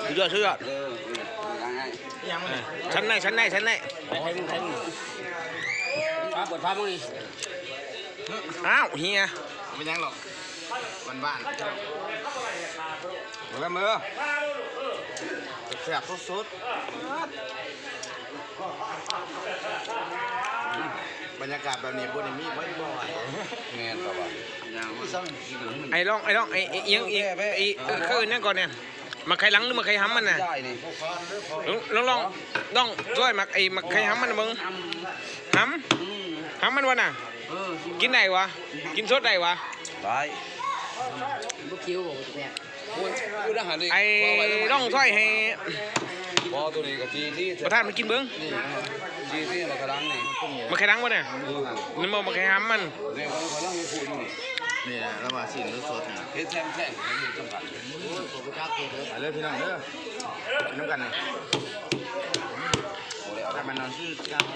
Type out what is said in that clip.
ສຸດຍອດ ສຸດຍອດ ເອີ ເອີ ຫຍັງ ເອີ ຊັ້ນໃນ ຊັ້ນໃນ ຊັ້ນໃນ ໃຫ້ ໃຫ້ ຟ້າ ເປີດຟ້າເບິ່ງນີ້ ອ້າວ ເຮຍ ບໍ່ເປັນຫຍັງດອກ ບ້ານໆ ເບິ່ງເດີ ແຊບສຸດໆ ບັນຍາກາດແບບນີ້ບໍ່ໄດ້ມີບ່ອຍໆ ແມ່ນ ເຂົາວ່າ ໄອ້ລອງ ໄອ້ລອງ ໄອ້ ໄອ້ຫຍັງອີກ ໄອ້ ເອີ ເຂົາເອີ້ນຫຍັງກ່ອນແນ່ ໝາກໄຂ່ຫຼັງ ຫຼື ໝາກໄຂ່ຫຳມັນນະ ລອງ ລອງ ລອງ ລອງຊ່ອຍໝາກ ໄອ້ ໝາກໄຂ່ຫຳມັນນະເບິ່ງ ຫຳ ຫຳມັນວະນະ ເອີ ກິນໄດ້ວະ ກິນສົດໄດ້ວະ ໄດ້ ບໍ່ຄິວບໍ່ແຊບ ໂອ້ຍ ອຸດາຫານນີ້ ໄອ້ລອງຊ່ອຍໃຫ້ ບໍ່ ໂຕນີ້ກໍຈີ່ ຈີ່ ປະທານມາກິນເບິ່ງ ຈີ່ ຈີ່ ໝາກໄຂ່ຫຼັງນີ້ ໝາກໄຂ່ຫຼັງບໍ່ນະ ເອີ ນັ້ນບໍ່ ໝາກໄຂ່ຫຳມັນ ນີ້ນະ ລາວວ່າຊີ້ນສົດໆ ນີ້ ເຮັດແຊງໆ ເຮັດສຳຄັນ ໄປເລີຍພີ່ນ້ອງເດີ ໄປນຳກັນນີ້ ກັບມານອນຄືເກົ່າ.